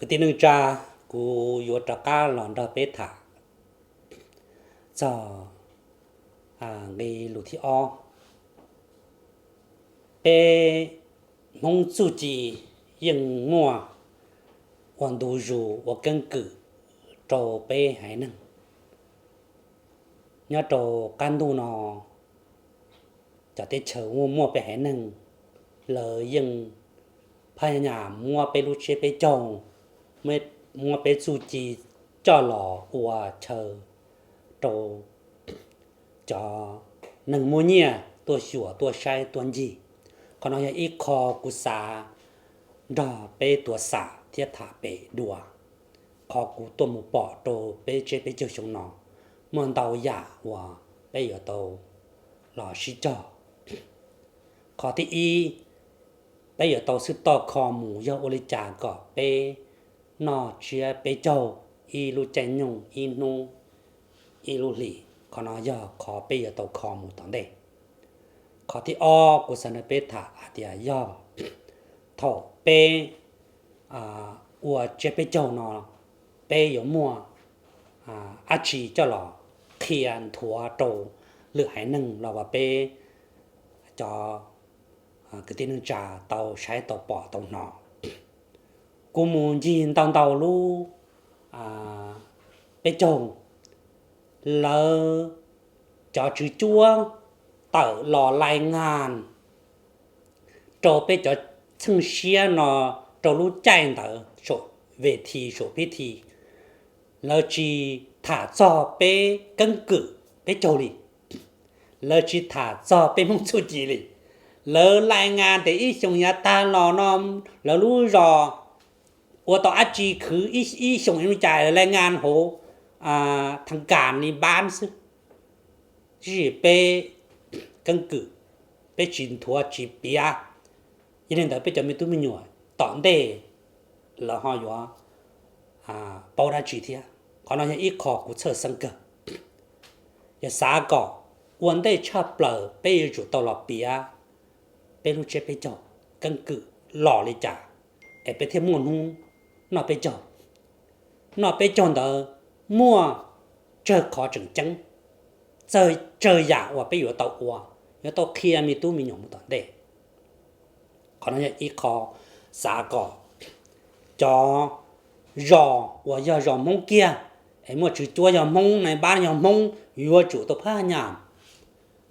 Kwv tij neej tsa, kuv yuav rov qab los nrog peb tham txog nqe lus thib ob. Peb Hmoob txuj ci yeej muaj ua ntu zus ua keeb kwm rau peb haiv neeg. Nyob rau qab ntuj no, cov teb chaws muaj muaj peb haiv neeg, lawv yeej phaj nyam muab peb lub tsiab peb caug, muab peb txuj ci coj los ua chaw rau cov neeg muaj nyiaj tuaj xyuas tuaj saib tuaj ncig. Qhov no yog ib qho kuv xav nrog peb tuav xam thiab tham pem dua. Qhov kuv tuaj mus pom rau peb tsiab peb caug xyoo no, muaj ntau yam uas peb yuav tau los sib cog. Qhov thib ib, peb yuav tau xwb toj kho mus yog ua li cas kom peb noj tsiab peb caug ib lub caij nyoog, ib hnub, ib lub hlis. Qhov no yog qhov peb yuav tau kho mus tom ntej. Qhov thib ob kuv xav nrog peb tham hais tias yog thaum peb ua tsiab peb caug no, peb yuav muaj dab tsi coj los qhia nthuav rau lwm haiv neeg los uas peb cov kwv tij neej tsa tau saib tau pom tau hnov. Kuv mus ncig ntau ntau lub peb caug, lawv cov tswv cuab tawm los lais ngas rau peb cov txheej siab no rau lub caij ntawd saum ves thi saum pib thi. Lawv tsis tham txog peb keeb kwm peb caug li. Lawv tsis tham txog peb Hmoob txuj ci li. Lawv lais ngas tias ib xyoos yav tag los no lawv lub zos ua tau dab tsi khwv ib xyoos ib lub caij lais ngas hauv thaj kas ni npab xwb. Tab sis peb keeb kwm, peb tsis nthuav tsis piav. Yog li ntawd peb cov me tub me nyuam tom ntej lawv ho yuav paub dab tsi thiab. Qhov no yog ib qho kuv txhawj xeeb kawg. Yog xav kom ua ntej tshaj plaws peb yuav tsum tau los piav peb lub tsiab peb caug keeb kwm los li cas es peb thiaj muaj hnub noj peb caug. Noj peb caug ntawd muaj tsawg qhov tseem ceeb, tsawg yam uas peb yuav tau ua, yuav tau qhia me tub me nyuam mus tom ntej. Qhov no yog ib qho xav kom cov zos uas yog zos Hmoob kiag es muaj tswv cuab yog Hmoob, nais npab yog Hmoob, yuav tsum tau phaj nyam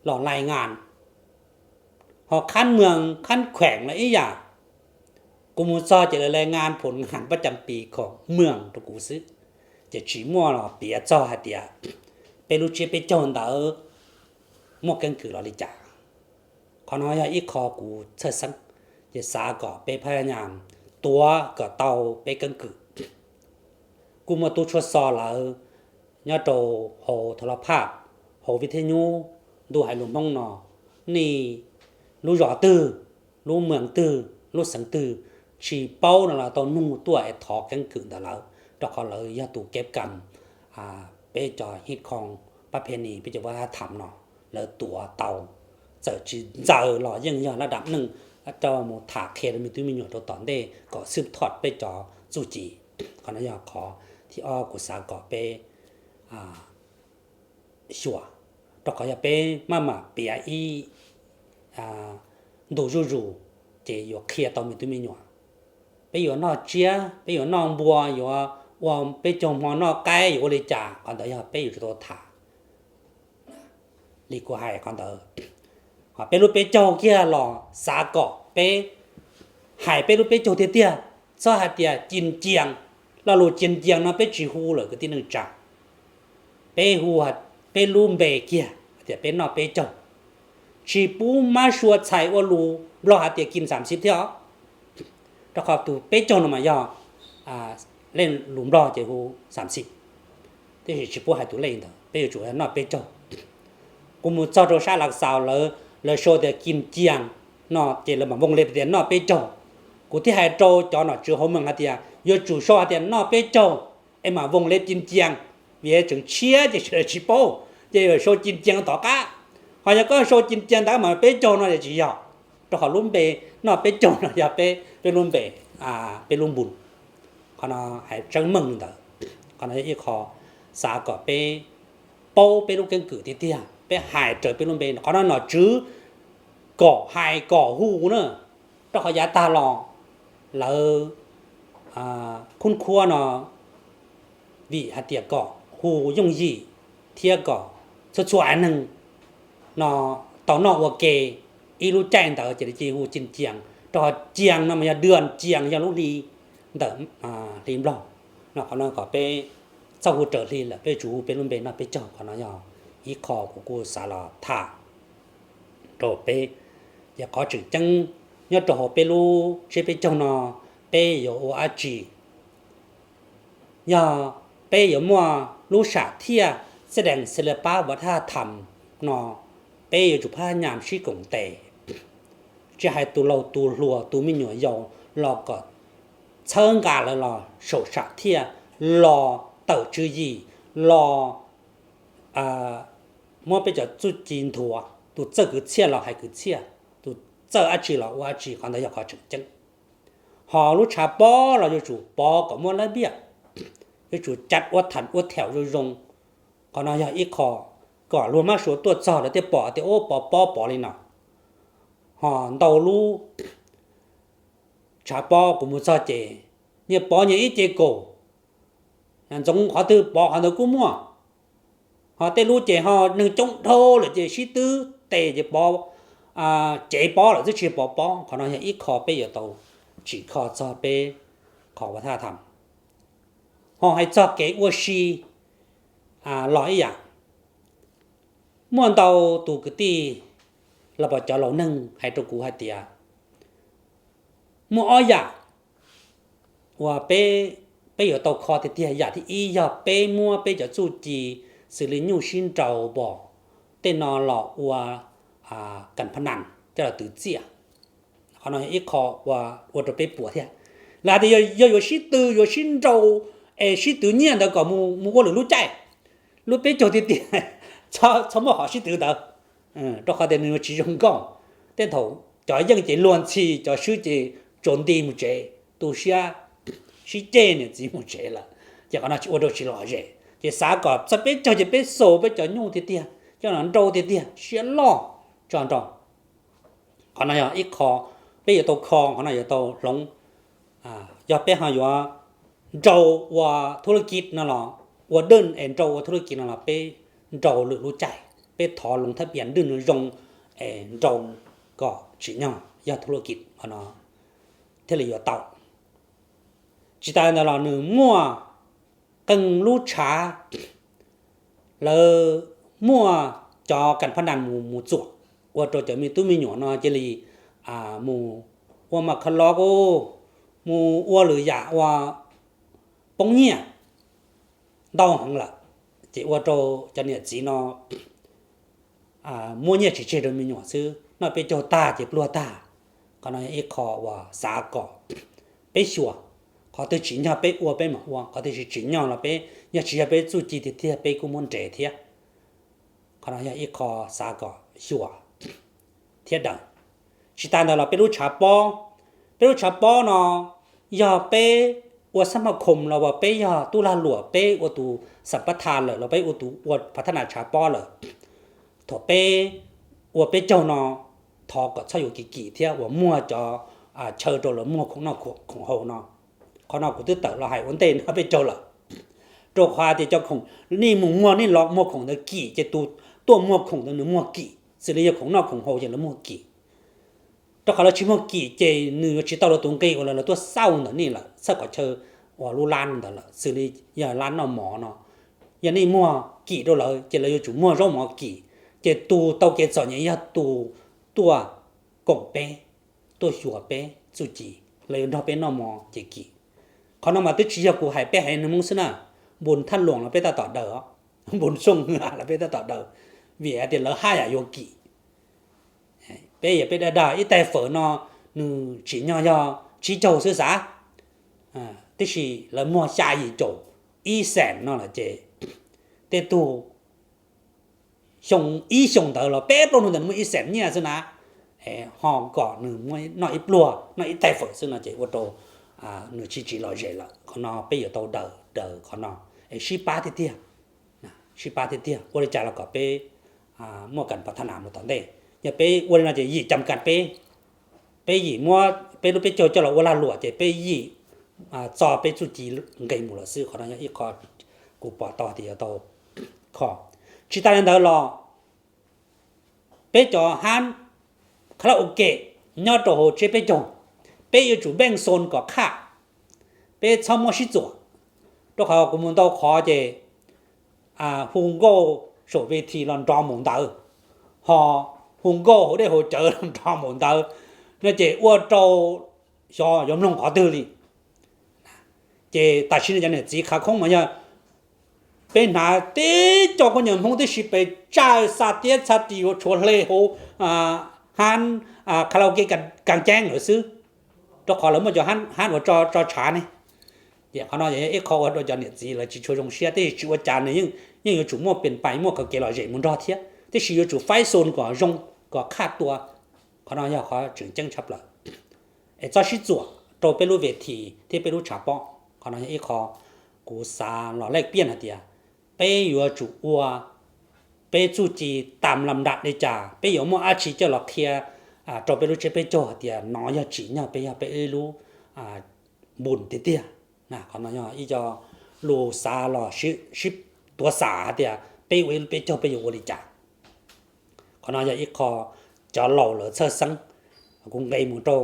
los lais ngas. Ho khab mws khab khueem los ib yam. Kuv mus txog ces lawv lais ngas phoom ngas pab cas pis khoom mws rau kuv xwb, ces tsis muaj los piav txog hais tias peb lub tsiab peb caug ntawd muaj keeb kwm los li cas. Qhov no yog ib qho kuv txhawj xeeb, ces xav kom peb phaj nyam tuav kom tau peb keeb kwm. Kuj muaj tub tshuab xo lawv nyob rau hauv thov lov phaj, hauv vij thej nyub, ntuj hais lus Hmoob no, nej lub zos twg, lub mws twg, lub xeev twg tsis paub no los tau nug tuaj es thov keeb kwm ntawm lawv, rau qhov lawv yog tus kev kam peb cov hib khoo pab phe nis peb cov vaj tham no, lawv tuav tau. Txawm tsis ntxaws los yeej yog lab dam neej coj mus tham qhia rau me tub me nyuam rau tom ntej kom xwb thoj peb cov txuj ci. Qhov no yog qhov thib ob kuv xav kom peb xyuas, rau qhov yog peb maj mam piav ib ntu zuj zus ces yuav qhia tau me tub me nyuam. Peb yuav noj tsiab, peb yuav noj npua, yuav ua peb caug hmo noj qaib, yuav ua li cas, qhov ntawd yog peb yuav tsum tau tham. Li kuv hais qhov ntawd, peb lub peb caug kiag los xav kom peb hais peb lub peb caug tiag tiag, txhob hais tias ci ncias. Lo lus ci ncias no peb tsis hu lawm kwv tij neej tsa, peb hu, peb lub npe kiag tias peb noj peb caug. Tsis pub mab sua txhais ua lus Nplog hais tias ci xam xiv thiab os, rau qhov tus peb caug no mas yog leej lus Nplog ces hu xam xiv, tiam sis tsis pub hais tus lej ntawd, peb yuav tsum noj peb caug. Kuv mus txog rau sab Lav Xaus lawv, lawv sau tias ci ncias no ces lawv mam voos li tias noj peb caug. Kuv thiaj hais rau cov nom tswv hauv mees hais tias yuav tsum sau hais tias noj peb caug es mam voos li ci ncias, vim tseem tshiab ces sawv daws tsis paub, ces yuav sau ci ncias tom qab. Ho yog koj sau ci ncias ntawd mas peb caug no ces tsis yog, rau qhov lub npe noj peb caug no yog peb, peb lub npe, peb lub npus. Qhov no hais tseeb meej li ntawd. Qhov no yog ib qho xav kom peb paub peb lub keeb kwm tiag tiag, peb hais raws peb lub npe. Qhov no nom tswv kom hais kom hu na, rau qhov yav tag los lawv khub khuab no vim hais tias kom hu yooj yim thiab kom txhua txhua av neeg no tau noj ua ke ib lub caij ntawd ces cia hu Cias Cias, rau qhov Cias no mas yog dua Cias yog lub hli ntawm hli Nplog no. Qhov no kom peb txhob hu raws hli lawm, peb tsum hu peb lub npe noj peb caug. Qhov no yog ib qho kuv kuj xav los tham rau peb. Ces qhov tseem ceeb nyob rau hauv peb lub tsiab peb caug no, peb yuav ua dab tsi? Yog peb yuav muaj lub sam thiaj xeb dees xes le pab vaj thaj tham no, peb yuav tsum phab nyas sib koom tes, tsis hais tus laus tus hluas tus me nyuam yaus los kom txhawb nqa lawv los saum sam thiaj, los tawm tswv yim, los muab peb cov txuj ci nthuav, tus txawj kwv txhiaj los hais kwv txhiaj, tus txawj dab tsi los ua dab tsi. Qhov ntawd yog qhov tseem ceeb. Ho lub tshav pob los yuav tsum pov kom muaj lab npiaj, yuav tsum cav ua tham ua tham zoo zoo. Qhov no yog ib qho kom luag mab sua tuaj txog lawv thiaj pom tias ub pov pob pov li no. Ho ntau lub tshav pob kuv mus txog ces nyias pov nyias ib ce kaum, ntxoov qhov twg pov qhov ntawd kuj muaj. Ho tej lub ces ho neeg coob dhau lawm ces sib twb tes ces pov, cev pob lawm twb tsis pov pob. Qhov no yog ib qho peb yuav tau tsim kho txog peb qhov vaj thaj tham. Ho hais txog kev ua si los ib yam, muaj ntau tus kwv tij los puas cov laus neeg hais rau kuv hais tias muaj ob yam uas peb, peb yuav tau kho tiag tiag. Yam thib ib yog peb muab peb cov txuj ci xws li nyuj sib nraus npog tej no los ua kas phab nas coj los twv txiaj. Qhov no yog ib qho ua rau peb puas thiab. Lawv hais tias yog yuav sib tw yuav sib nrau es sib twv nyiaj ntawd kom mus ua lwm lub caij, lub peb caug tiag tiag txhob muaj qhov sib twv ntawd, rau qhov tias nws yuav tsis zoo nkauj. Tej thaum cov yeej ces luag ntxhi, cov swb ces tsaus nti mus tsev, tu siab sib ceg niam txiv mus tsev lawm, ces qhov no tsis ua rau tsis lom zem. Ces xav kom txog peb caug ces peb xaus peb cov nyuj tiag tiag coj los nrau tiag tiag siab loj tso nrau. Qhov no yog ib qho peb yuav tau kho, qhov no yuav tau hloov. Yog peb ho yuav nrau ua thub lab kiv no los, ua dej es nrau ua thub lab kiv no los peb nrau lwm lub caij, peb thov loos thab pias dej no zoo es nrau kom tsim nyog yog thub lab kiv qhov no thiaj li yuav tau. Tsis tas ntawd los nws muaj qee lub tshav, lawv muaj cov kas phab nas mus mus txuam, ua rau cov me tub me nyuam no cia li mus ua ma kha lo, mus ua lwm yam ua poob nyiaj ntau heev lawm, ces ua rau cov niam txiv no muab nyiaj tsis tseg rau me nyuam xwb, noj peb caug tag ces pluag tag. Qhov no yog ib qho uas xav kom peb xyuas, qhov twg tsim nyog peb ua peb mam ua, qhov twg tsis tsim nyog los peb, yog tsis yog peb txuj ci tiag tiag peb kuj muab nres thiab. Qhov no yog ib qho xav kom xyuas thiab daws. Tsis tas ntawd los peb lub tshav pob, peb lub tshav pob no yog peb ua xab maj khoom los uas peb yog tub lag luam peb ua tus xam pab tha lawm los peb ua tus ua phav thab nas tshav pob lawm, thaum peb ua peb caug no thov kom txhob yuav kim kim thiab uas muag cov chaw rau lawv muag khoom noj khoom haus no. Qhov no kuv twb tawm los hais ua ntej nrog peb caug lawm, rau qhov tias cov khoom nej mus muag nej los muag khoom ntawd kim ces tus tuaj muag khoom ntawd nws muag kim, xws li yog khoom noj khoom haus ces lawv muag kim. Rau qhov lawv tsis muag kim ces nws yuav tsis tau lawv tus nqi uas lawv tuaj xauj ntawm nej lawm, txhawj qhov chaw uas lub lab ntawd lawm, xws li yog lab noj mov no, yog nej muag kim rau lawv ces lawv yuav tsum muag zaub mov kim, ces tus tau kev txom nyem yog tus tuaj koom peb, tuaj xyuas peb txuj ci, lawv yuav nrog peb noj mov ces kim. Qhov no mas twb tsis yog kuv hais, peb haiv neeg Hmoob xwb na, npus thaj luam los peb tab tom daws, npus xoo los peb tab tom daws, vim hais tias lawv haj yam yuav kim. Peb yog peb dag dag ib tais fawm no nws tsim nyog yog tsib caug xwb xav, tiam sis lawv muag xya yim caum ib xees no lawm ces tej tug xyoo, ib xyoos ntawd los peb plaub hnub ntawd nws muaj ib xees nyiaj xwb na, ho kom nws noj ib pluag noj ib tais fawm xwb no ces ua rau nws tsis tsis lom zem lawm. Qhov no peb yuav tau daws daws qhov no es sib pab tiag tiag, sib pab tiag tiag ua li cas los kom peb muaj kam pov thab nas mus tom ntej. Yog peb ua li no ces yim cam kam peb, peb yim muab peb lub peb caug coj los ua lag luam ces peb yim txo peb txuj ci nqis mus lawm xwb. Qhov no yog ib qho kuv pom tau tias yuav tau kho. Tsis tas li ntawd los peb cov hab kha la u ke nyob rau hauv tsiab peb caug, peb yuav tsum npeej xoo kom khaj, peb txhob muab sib txuam. Rau qhov kuv mus ntau qhov ces hu nkauj saum ve thi los nrov mus ntawd, ho hu nkauj hauv dej hauv cawv los nrov mus ntawd, no ces ua rau xyov yuav mloog qhov twg li. Ces tam sim no cov niam txiv qhav khoob mas yog peb hnav teb cov khaub ncaws Hmoob tib si pes tsawg, xa tiab xa tis yuav tshuav hle hauv hab kha la u ke kas ceeb lawm xwb, rau qhov lawv muaj cov hab uas tso tshav ne. Ces qhov no yog ib qho ua rau cov niam txiv lawv tsis tshua zoo siab, tab sis tsis ua cas, nws yeej yuav tsum muaj pias pais, muaj kev lom zem mus nrog thiab, tab sis yuav tsum faib xoo kom zoo, kom khaj tua. Qhov no yog qhov tseem ceeb tshaj plaws. Es txhob sib txuam rau peb lub ve thi thiab peb lub tshav pob. Qhov no yog ib qho kuv xav los lej piaj hais tias peb yuav tsum ua peb txuj ci tam lam nram li cas, peb yuav muaj dab tsi coj los qhia rau peb lub tsiab peb caug hais tias no yog tsim nyog peb yog peb ib lub npus tiag tiag. Qhov no yog ib co lus xav los sib tuav xam hais tias peb ua ib lub peb caug peb yuav ua li cas. Qhov no yog ib qho cov laus lawv txhawj xeeb. Kuv nqis mus rau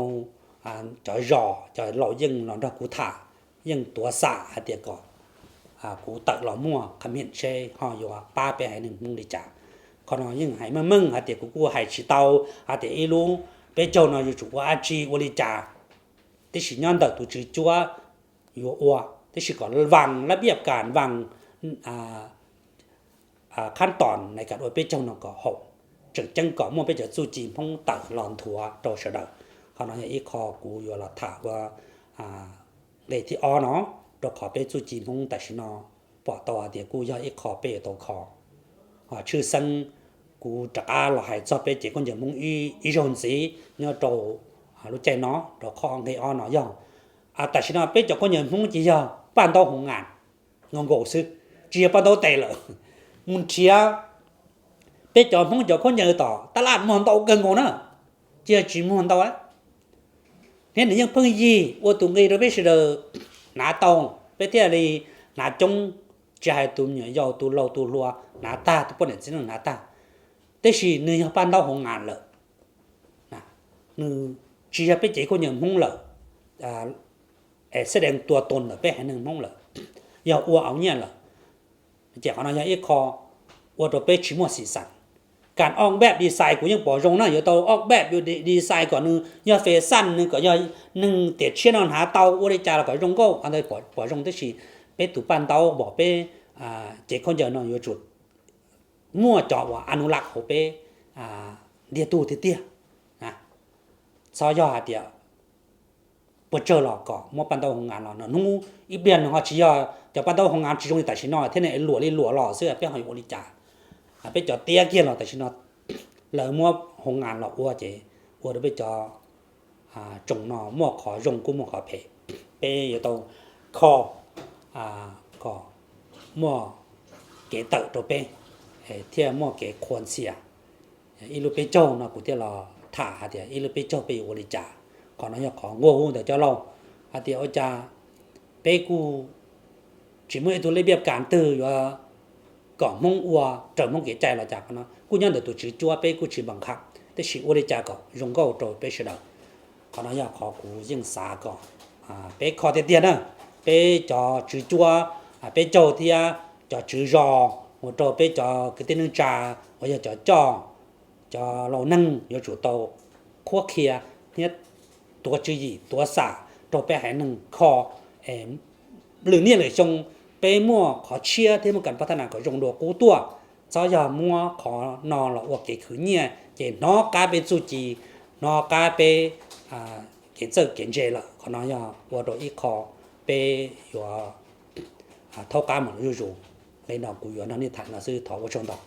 cov zos, cov laus yeej los nrog kuv tham, yeej tuav xam hais tias kom kuv tawm los muaj qhab miam tsheb ho yuav pab peb haiv neeg Hmoob li cas. Qhov no yeej hais meej meej hais tias kuv kuj hais tsis tau hais tias ib lub peb caug no yuav tsum ua dab tsi ua li cas, tab sis nyob ntawm tus tswv cuab yuav ua, tab sis kom vas lab viaj kas, vas khab tom nais kas ua peb caug no kom haum, tseem ceeb kom muaj peb cov txuj ci Hmoob tawm los nthuav rau sawv daws. Qhov no yog ib qho kuv yuav los tham ua nqe thib ob no, rau qhov peb txuj ci Hmoob tam sim no pom tau hais tias kuj yog ib qho peb yuav tau kho. Ho tshwj xeeb kuv rov qab los hais txog peb cev khaub ncaws Hmoob ib zaug ntxiv nyob rau lub caij no, rau qhov nqe ob no yog tam sim no peb cov khaub ncaws Hmoob ces yog paj ntaub hoo ngas nkaus nkaus xwb, tsis yog paj ntaub tes lawm. Mus nrhiav peb cov Hmoob cov khaub ncaws tom tab laj muag ntau kawg nkaus na, tsis yog tsis muag ntau, thiab nws yeej pheej yig ua tus nqi rau peb sawv daws hnav tau, peb thiaj li hnav coob, tsis hais tus me nyuam yaus tus laus tus hluas hnav tag, tus poj niam txiv neej hnav tag, tab sis nws yog paj ntaub hoo ngas lawm. Nws tsis yog peb cev khaub ncaws Hmoob lawm, es xeb dees tua toos ntawm peb haiv neeg Hmoob lawm, yog ua au nyiaj lawm. Ces qhov no yog ib qho ua rau peb tsis muaj xim xas. Kas ob npej design kuv yeej pom zoo na, yuav tau ob npej design kom nws yog fashion, nws kom yog neeg tiam tshiab no hnav tau ua li cas los kom zoo nkauj, qhov ntawd pom zoo, tab sis peb tus paj ntaub npog peb cev khaub ncaws no yuav tsum muaj cov uas a nu laj hauv peb ntiag tug tiag tiag. Txhob yog hais tias puas tsawg los kom muab paj ntaub hoo ngas los no hnub ib pliag nws ho tsis yog cov paj ntaub hoo ngas tsis zoo li tam sim no thiab, nws luam li luam los xwb, peb ho yuav ua li cas? Peb cov tiab kiag los tam sim no lawv muab hoo ngas los ua ces ua rau peb cov tsoom no muaj qhov zoo kuj muaj qhov phem. Peb yuav tau kho kom muaj kev tawm rau peb thiaj muaj kev qhuas ntxhias. Ib lub peb caug no kuv thiaj los tham hais tias ib lub peb caug peb yuav ua li cas. Qhov no yog qhov nquag hu ntawm cov laus hais tias ua cas peb kuj tsis muaj ib tug lej npiaj kas twg yuav kom Hmoob ua raws Hmoob kev cai los cas. Qhov no kuj nyob ntawm tus tswv cuab, peb kuj tsis npam qham, tab sis ua li cas kom zoo nkauj rau peb sawv daws. Qhov no yog qhov kuv yeej xav kom peb kho tiag tiag na, peb cov tswv cuab peb caug thiab cov tswv zos mus rau peb cov kwv tij neej tsa uas yog cov coj, cov laus neeg yuav tsum tau qhuab qhia thiab tuav tswv yim tuav xam rau peb haiv neeg kho lwm niaj lwm xyoo peb muaj qhov tshiab thiab muaj kam pov thab nas kom zoo dua qub tuaj. Txhob yog muab qhov no los ua kev khwv nyiaj ces hnov qab peb txuj ci, hnov qab peb kev txawj kev ntse lawm. Qhov no yog ua rau ib qho peb yuav thaub qab mus zuj zus. Li no kuv yuav nrog nej tham no xwb, thov ua tsaug ntau.